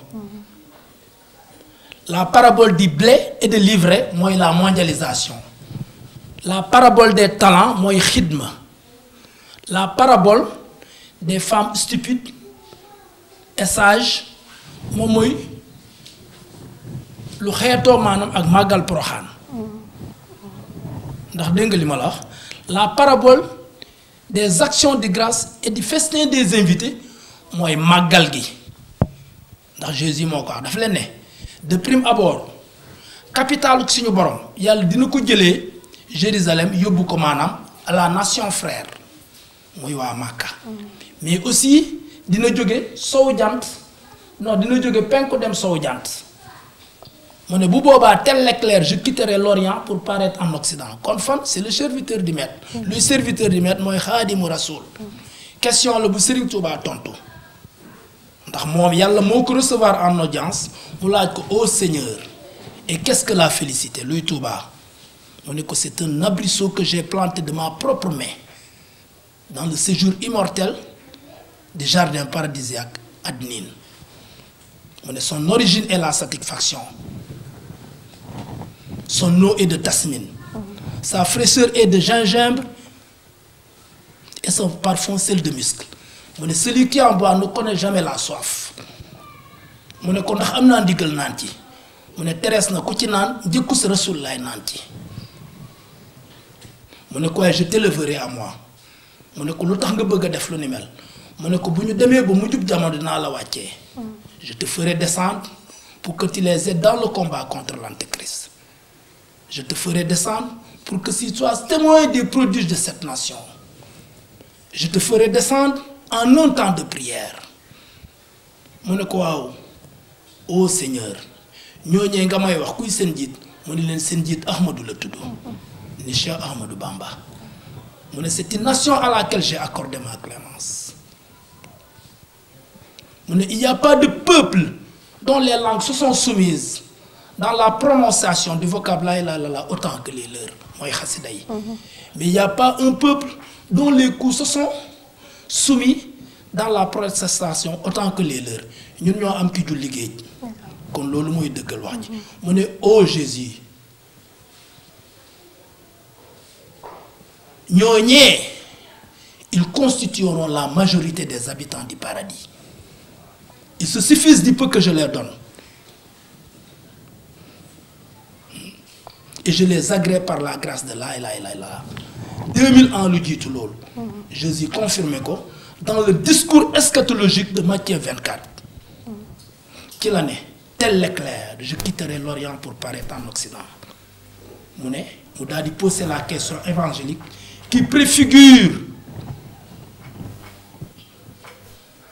la parabole du blé et de l'ivraie mooy la mondialisation la parabole des talents mooy xidma la parabole des femmes stupides et sages moom mooy lu xeetoo maanaam ak màggal Poroxaan ndax dégg nga li ma la wax la parabole des actions de grâce et du festin des invités mooy màggal gi ndax Jésus moo ko wax dafa leen ne de prime abord capitale suñu borom yàlla dina ko jëlee Jérusalem yóbbu ko maanaam à la nation frère muy waa Màkka mais aussi dina jóge sowu jant non dina jóge penku dem sowu jant mu ne bu boobaa tel l'éclair je quitterai l'Orient pour paraître en Occident kon fan c'est le serviteur du maître luy serviteur du maître mooy xaadimu rasul question la bu Serigne Touba tontu ndax moom yàlla moo ko recevoir en audience mu laaj ko ô Seigneur et qu'est-ce que la félicité luy Touba mu ne ko c'est un arbrisseau que j'ai planté de ma propre main dans le séjour immortel du jardin paradisiaque Adnin mu ne son origine est la satisfaction son eau est de tasmine sa fraîcheur est de gingembre et son parfum celle de musc mu ne celui qui en boit ne connaît jamais la soif mu ne ko ndax am naa ndigal naan ci mu ne terees na ku ci naan njëkku sa Rasulullaay naan ci mu ne ko waaye je t'élèverai à moi mu ne ko lu tax nga bëgg a def lu ni mel mu ne ko bu ñu demee ba mujjub jamono dinaa la wàccee je te ferai descendre pour que tu les aides dans le combat contre l'Antéchrist je te ferai descendre pour que tu sois témoin des prodiges de cette nation je te ferai descendre en un temps de prière mu ne ko waaw ô Seigneur ñooñee nga may wax kuy seen jiit mu ne leen seen jiit Ahmadou la tudd ni Cheikh Ahmadou Bamba mu ne c'est une nation à laquelle j'ai accordé ma clémence mu ne il n'y a pas de peuple dont les langues se sont soumises dans la prononciation du vocabulaire la ilaha autant que les leurs mooy xasida yi mais il n'y a pas un peuple dont les coups se sont soumis dans la protestation autant que les leurs ñun ñoo am ki julli géej kon loolu mooy dëggal wax ji mu ne ô Jésus ñooñee ils constitueront la majorité des habitants du paradis. Il se suffit du peu que je leur donne. Et je les agrée par la grâce de la ilaha illallah. 2000 ans lu jiitu loolu. Jésus confirmé ko dans le discours eschatologique de Matthieu 24. ci la ne tel l'éclair je quitterai l'Orient pour paraître en Occident. mu daal di poser la question évangélique qui préfigure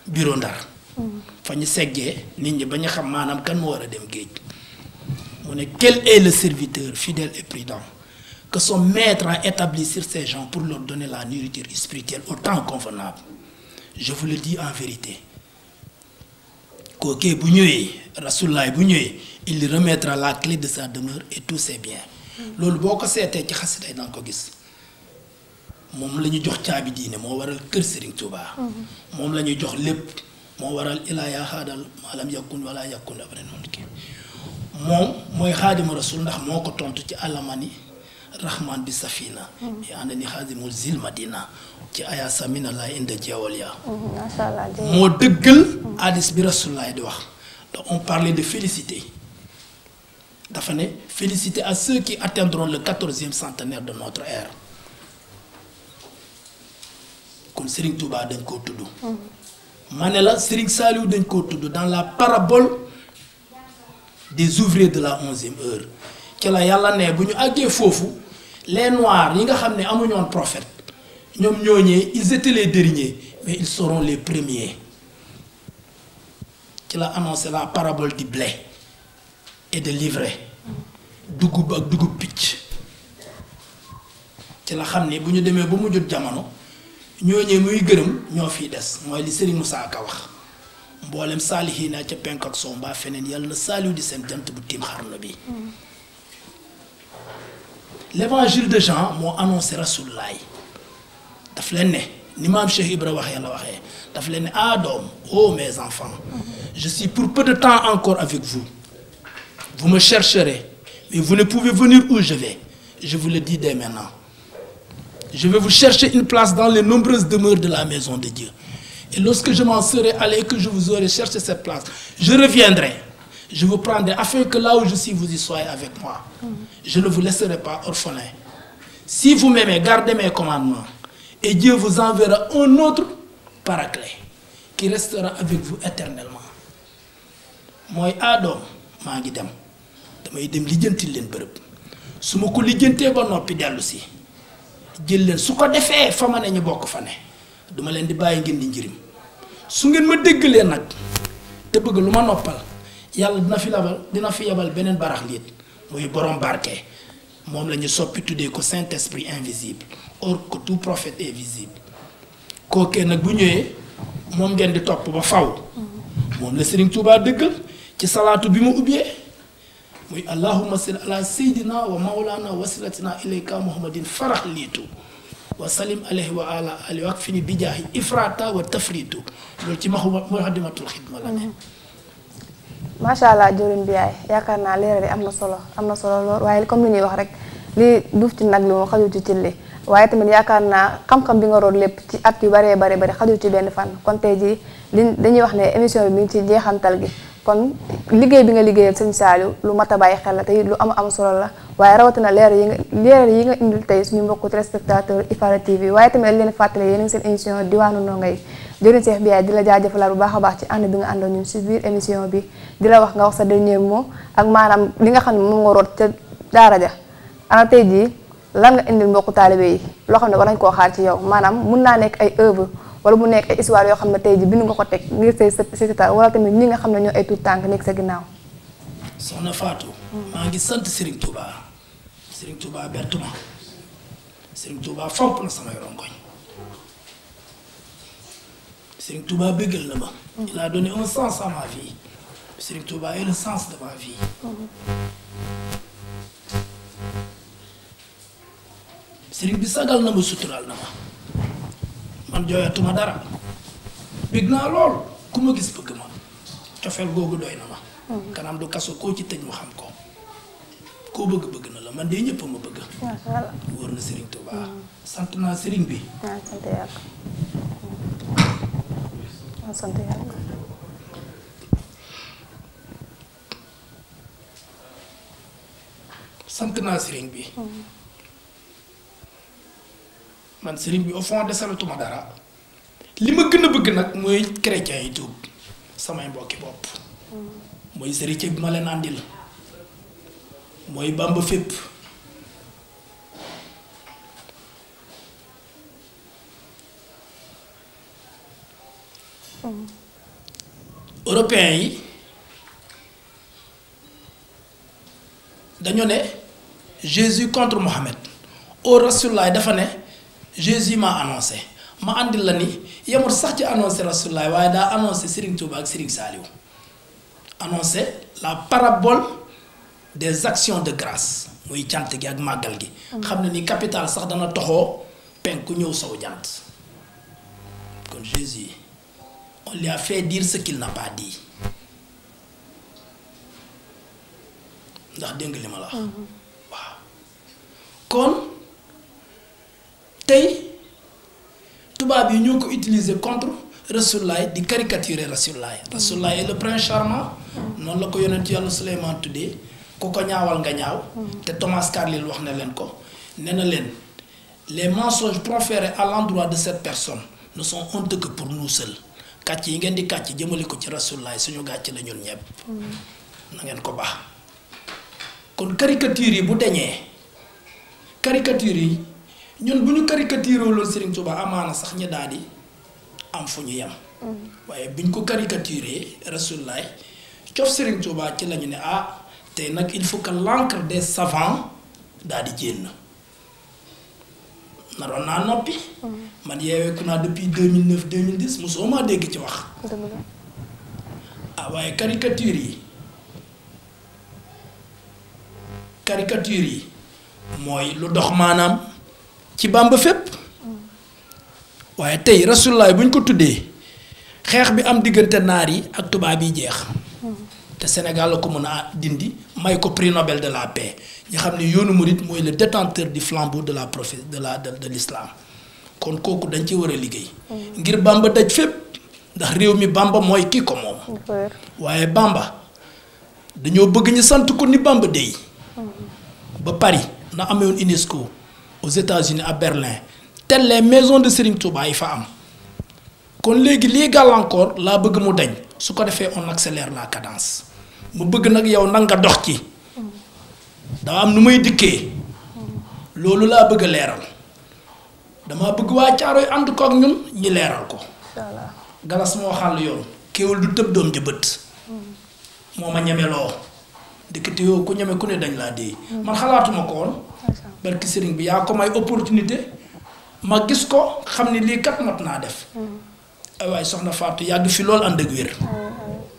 bureau Ndar. fa ñu seggee nit ñi ba ñu xam maanaam kan moo war a dem géej. mu ne quel est le serviteur fidèle et prudent que son maître a établi sur ces gens pour leur donner la nourriture spirituelle au temps convenable. Je vous le dis en vérité. Kookee bu ñëwee Rasulullah bu ñëwee il lui remettra la clé de sa demeure et tous ses biens. loolu boo ko seetee ci xasida yi danga ko gis moom la ñu jox caabi diine moo waral kër Serigne Touba. moom la ñu jox lépp moo waral ilaa yaa xaadal maalam yakun wala yakun abadan noonu kii moom mooy xaadimu rasul ndax moo ko tontu ci alamani rahman bi safina yi ànd ni xaadimul zil madina ci aya samina lay inda jeewal yaa moo dëggal hadis bi rasulullah di wax donc on parlait de félicité dafa ne félicité à ceux qui atteindront le 14e centenaire de notre ère kon Serigne Touba dañ koo tudd ma ne la Serigne Saliou dañ koo tudd dans la parabole des ouvriers de la 11e heure ci la yàlla ne bu ñu àggee foofu les noirs yi nga xam ne amuñu woon prophète ñoom ñooñee ils étaient les derniers mais ils seront les premiers ci la annoncé la parabole du blé et de l'ivraie dugub ak dugub picc ci la xam ne bu ñu demee ba mu jot jamono ñooñee muy gërëm ñoo fiy des mooy li Serigne Moussa Ka wax mboolem saalihiina ca penk ak sow mbaa feneen yàlla na saaliw di seen jant bu tiim xarnu bi. L'évangile de Jean moo annoncé Rasulullah daf leen ne ni maam Cheikh Ibra waxee la waxee daf leen ne ah doom oh mes enfants je suis pour peu de temps encore avec vous vous me chercherez mais vous ne pouvez venir où je vais je vous le dis dès maintenant je vais vous chercher une place dans les nombreuses demeures de la maison de Dieu et lorsque je m'en serai allé et que je vous aurai cherché cette place je reviendrai. Je vous prendrai afin que là où je suis, vous y soyez avec moi. Je ne vous laisserai pas orphelin. Si vous m'aimez, gardez mes commandements. Et Dieu vous enverra un autre paraclet qui restera avec vous éternellement. Moi, Adam, maa ngi dem damay dem lijjantil leen bërëb su ma ko lijjantee ba noppi dellu si jël leen su ko defee fa ma ne ñu bokk fa ne duma leen di bàyyi ngeen di njëriñ su ngeen ma déggalee nag te bëgg lu ma noppal. yàlla dina fi yabal beneen barax liit muy borom barke moom la ñu soppi tuddee ko Saint-Esprit invisible or que tout prophète est visible kookee nag bu ñëwee moom ngeen di topp ba faw moom la Serigne Touba dëggal ci salaatu bi mu ubbee muy allahumma salli ala sayyidina wa mawlana wasilatina ilayka muhammadin farax liitu wa salim alayhi wa ala alihi wa fini bijaahi ifrata wa tafritu loolu ci muxadimatul xidma la ne. macha allah jëriñ bi yaay yaakaar naa leeral yi am na solo lool waaye comme li ñuy wax rek li duuf ci nag li moom xajul ci cin li waaye tamit yaakaar naa xam-xam bi nga root lépp ci at yu bari xajul ci benn fan kon tey jii dañuy wax ne émission bi mi ngi ci jeexantal gi kon liggéey bi nga liggéeyal sëñ Saliou lu mat a bàyyi xel la tey lu am solo la waaye rawatina leeral yi nga indil tey suñu mbokku téléspectateur IFADA TV waaye tamit leen fàttale yéen a ngi seen émission diwaanu ndongo yi jëriñ Cheikh Biaye di la jaajëfalaat bu baax a baax ci ànd bi nga àndoon ñun si biir émission bi di la wax nga wax sa dernier mot ak maanaam li nga xam ne moom nga root ca daara ja ana tey jii lan nga indil mbokku taalibe yi loo xam ne war nañ koo xaar ci yow maanaam mun naa nekk ay œuvre wala mu nekk ay histoire yoo xam ne tey jii bind nga ko teg ngir say sëta wala tamit ñi nga xam ne ñoo ay tuut tànk nekk sa ginnaaw. soxna Fatou. maa ngi sant Serigne Touba Serigne Touba bertuma Serigne Touba fomp na samay rongoñ Serigne Touba bëggal na ma. il a donné un sens à ma vie. Serigne Touba est le sens de ma vie. Serigne bi sagal na ma suturaal na ma man jooyatuma dara bëgg naa lool ku ma gis bëgg ma cofeel googu doy na ma. kanam du kaso koo ci tëj mu xam ko koo bëgg na la man de ñëpp ma bëgg. macha allah wóor na Serigne Touba. sant naa Serigne bi. waaw sant yàlla. waaw sant yàlla. sant naa Serigne bi. man Serigne bi au fond desalatuma dara. li ma gën a bëgg nag mooy chrétien yi tuub samay mbokki bopp. mooy sëriñ bi ma leen àndil. mooy Bamba fépp. européens yi dañu ne Jésus contre Mohamed au Rasulullah dafa ne Jésus m'a annoncé ma àndil la ni yemul sax ci annoncé Rasulullah waaye daa annoncé Serigne Touba ak Serigne Saliou annoncé la parabole des actions de grâce muy cant gi ak màggal gi. xam ne ni capital sax dana toxoo penku ñëw sow jant kon Jésus on lui a fait dire ce qu'il n'a pas dit ndax dégg nga li ma la wax. waaw kon tey tubaab yi ñoo ko utiliser contre Rasulullah di caricaturer Rasulullah. Rasulullah est le prince charmant. noonu la ko yonent yàlla Suleymaan tuddee ku ko ñaawal nga ñaaw. te Thomas Carlyle wax na leen ko nee na leen les mensonges proférés à l'endroit de cette personne ne sont honteux que pour nous seuls. kàcc yi ngeen di kàcc jëmale ko ci Rasulullah suñu gàcc la ñun ñëpp. na ngeen ko baax. kon caricature yi bu deñee caricature yi ñun bu ñu caricature loolu Serigne Touba amaana sax ñu daal di am fu ñu yem. waaye bi ñu ko caricaturé Rasulullah cof Serigne Touba ci la ñu ne ah tey nag il faut que l'encre des savants daal di jénn naroon naa noppi. man yeeweeku naa depuis 2009 2010 mosoo maa dégg ci wax. ah waaye caricature yi mooy lu dox maanaam ci Bamba fépp. waaye tey Rasulullah bu ñu ko tuddee xeex bi am diggante naar yi ak tubaab yi jeex. te Sénégal la ko mën a dindi may ko prix Nobel de la paix ñu xam ne yoonu murit mooy le détenteur du flambeau de la prophétie de l'islam kon kooku dañ ci war a liggéey. ngir Bamba daj fépp ndax réew mi Bamba mooy kii ko moom. waaye Bamba dañoo bëgg ñu sant ko ni Bamba dey. ba Paris na amewoon UNESCO aux États-Unis à Berlin telles les maisons de Serigne Touba yi fa am kon léegi lii gàllankoor laa bëgg mu dañ su ko defee on accélère la cadence mu bëgg nag yow nag nga dox ci daa am nu may dikkee loolu laa bëgg a leeral dama bëgg waa Caaroy ànd ko ak ñun ñi leeral ko. galas moo xàll yoon kéwal du tëb doom jëbët moo ma ñemeloo dikkati yow ku ñeme ku ne dañ laa dee. man xalaatuma ko woon barki sëriñ bi yaa ko may opportunité ma gis ko xam ni lii kat mat naa def. ay waay soxna Fatou yàgg fi lool ànd ak wér.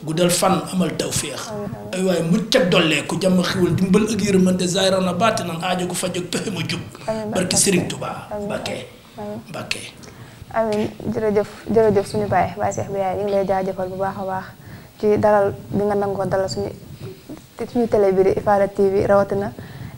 guddal fan amal tawféex. ay waay mucc ak dollee ku jàmm xiwal dimbal ak yërmande zaahira na baati nan aajo gu faj ak pexe ma jub. barki sëriñ Touba Mbacké. amiin jërëjëf suñu baay Cheikh Biaye ñu ngi lay jaajëfal bu baax a baax ci dalal bi nga nangoo dalal suñu télé bi di Ifada TV rawatina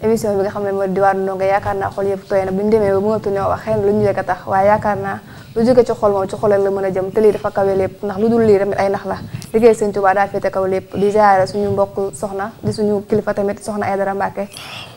émission bi nga xam ne mooy diwaanu ndongo yaakaar naa xol yëpp tooy na bu ñu demee ba mënatuñoo wax xëy na lu ñu yëg a tax waaye yaakaar naa lu jóge ci xol moom ci xol la mën a jëm te lii dafa kawe lépp ndax lu dul lii tamit ay nax la liggéey Sëñ Tuubaa daa féete kaw lépp di ziare suñu mbokk soxna di suñu kilifa tamit soxna Aïdara Mbacké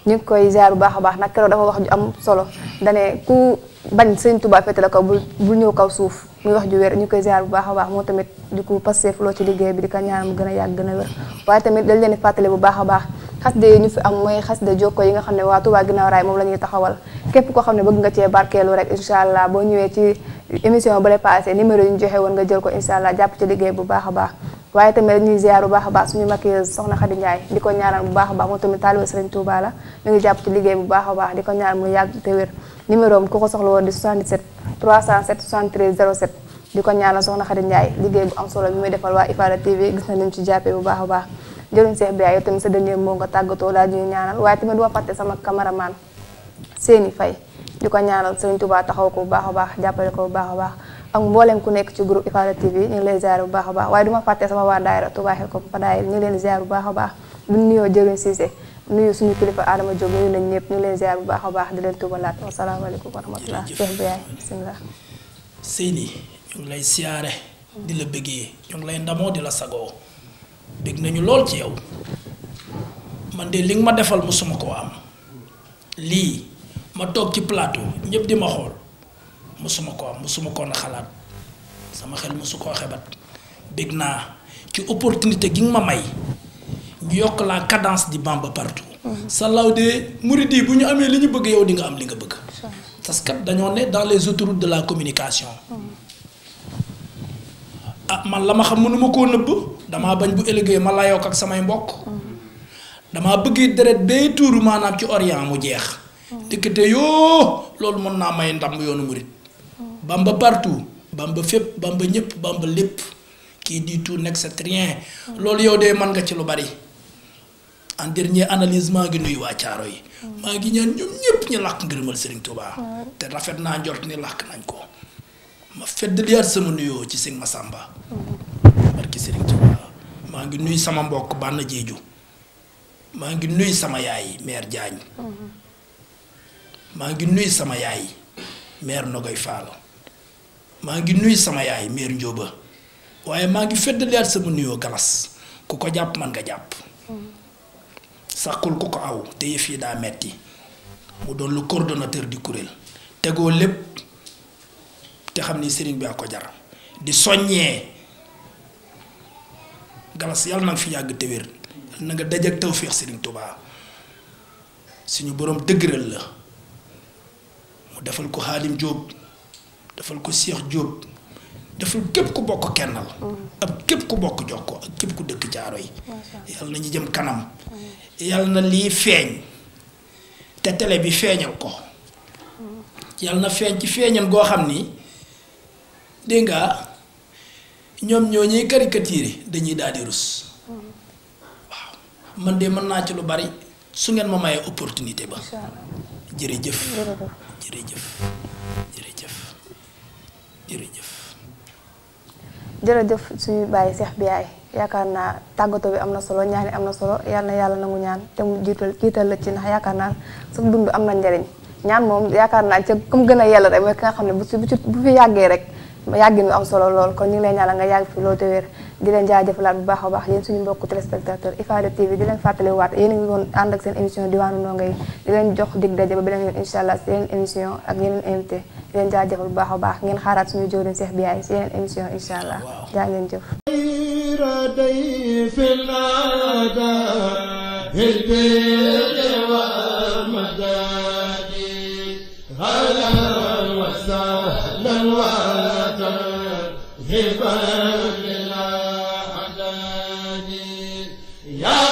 ñu ngi koy ziare bu baax a baax nag keroog dafa wax ju am solo dane ku bañ Sëñ Tuubaa féete la kaw bul ñëw kaw suuf muy wax ju wér ñu koy ziare bu baax a baax moo tamit di ko passé loo ci liggéey bi di ko ñaan mu gën a yàgg gën a wér waaye tamit dañ leen di fàttali bu baax a baax xasde yi ñu fi am mooy xasde jokko yi nga xam ne waa Touba Guinaw Rail moom la ñuy taxawal képp koo xam ne bëgg nga cee barkeelu rek incha allah boo ñëwee ci émission ba lay passé numéro yi ñu joxe woon nga jël ko incha allah jàpp ci liggéey bu baax a baax waaye tamit dañuy ziar bu baax a baax suñu maquilleuse soxna Khady Ndiaye di ko ñaanal bu baax a baax moom tamit taalibe Serigne Touba la ñu ngi jàpp ci liggéey bu baax a baax di ko ñaanal mu yàgg te wér numéro am ku ko soxla woon di 77 307 73 07 di ko ñaanal soxna Khady Ndiaye liggéey bu am solo bi muy defal waa Ifada TV gis na leen ci jàppee bu baax a baax jëruñ Cheikh Biaye yow tamit sa dernier mot nga tàggatoo daal ñuy ñaanal waaye tamit duma fàtte sama cameraman Séni Faye di ko ñaanal Serigne Touba taxaw ko bu baax a baax jàppale ko bu baax a baax ak mboolem ku nekk ci groupe Ifada TV ñu ngi lay ziar bu baax a baax waaye duma fàtte sama waa daayira Touba Xelcom fa daayira ñu ngi leen di ziar bu baax a baax bu nuyoo jëruñ Cissé nuyu suñu kilifa Adama Diop nuyu nañ ñëpp ñu leen ziar bu baax a baax di leen tuubalaat wasalaamaaleykum wa rahmatulah. Cheikh Biaye bisimilah. Seyni ñu ngi lay siyaare di la bëggee ñu ngi lay ndamoo di la sagoo bëgg nañu lool ci yow man de li nga ma defal musuma koo am lii ma toog ci plateau ñëpp di ma xool musuma koo am musuma koo na xalaat sama xel musu koo xebat bëgg naa ci opportunité gi nga ma may ñu yokk la cadence di Bamba partout. Salaw de murid yi bu ñu amee li ñu bëgg yow di nga am li nga bëgg. parce que dañoo ne dans les autoroutes de la communication. ah man la ma xam mënuma koo nëbb damaa bañ bu ëllëgee ma la yokk ak samay mbokk. damaa bëgg deret bay tuuru maanaam ci Orient mu jeex. diggante yoo loolu mën naa may ndam yoonu murid. Bamba partout Bamba fépp Bamba ñëpp Bamba lépp kii di tout nekk c'est rien. loolu yow de mën nga ci lu bari. en dernier analyse maa ngi nuyu waa Caaro yi. maa ngi ñaan ñoom ñëpp ñu làkk ngërëmal Serigne Touba. te rafet naa njort ni làkk nañ ko. ma feddaliyaat sama nuyoo ci Sëñ Massamba. barki Serigne Touba maa ngi nuyu sama mbokk Banna Jeeju maa ngi nuyu sama yaay mère Diagne. maa ngi nuyu sama yaay mère Nogoy Fall. maa ngi nuyu sama yaay mère Ndioba waaye maa ngi feddaliyaat sama nuyoo Galas ku ko jàpp man nga jàpp. sàkkul ku ko aw te yëf yi daa metti mu doon le coordonnateur du kuréel tegoo lépp te xam ni sëriñ bi a ko jar di soññee Galas yàlla na nga fi yàgg te wér na nga dajak tawféex Sëriñ Tuubaa suñu boroom dëgëral la mu defal ko Xaadim Jóob defal ko Seex Jóob defal képp ku bokk kennal ak képp ku bokk jokko ak képp ku dëkk Caaro yi yàlla na ñu jëm kanam yàlla na lii feeñ te télé bi feeñal ko yàlla na feeñ ci feeñal goo xam ni dégg nga ñoom ñoo ñuy caricature dañuy daal di rus waaw man de mën naa ci lu bari su ngeen ma mayee opportunité ba jërëjëf jërëjëf jërëjëf jërëjëf jërëjëf suñu bàyyi Cheikh Biaye yaakaar naa tàggatoo bi am na solo ñaani am na solo yal na yàlla nangu ñaan te mu jiital la ci ndax yaakaar naa su dund am na njariñ ñaan moom yaakaar naa ca comme gën a yell rek mooy ki nga xam ne bu fi yàggee rek yàggin bi am solo lool kon ñu ngi lay ñaanal nga yàgg fi loolu te wér di leen jaajëfalaat bu baax a baax yéen suñu mbokku téléspectateur IFADA TV di leen fàttali waat yéen a ngi doon ànd ak seen émission diwaanu ndongo yi di leen jox dig daje ba beneen yoon incha allah si yeneen émission ak yeneen invité di leen jaajëfal bu baax a baax ngeen xaaraat suñu jëwriñ Cheikh Biaye si yeneen émission incha allah jaa ngeen jëf يا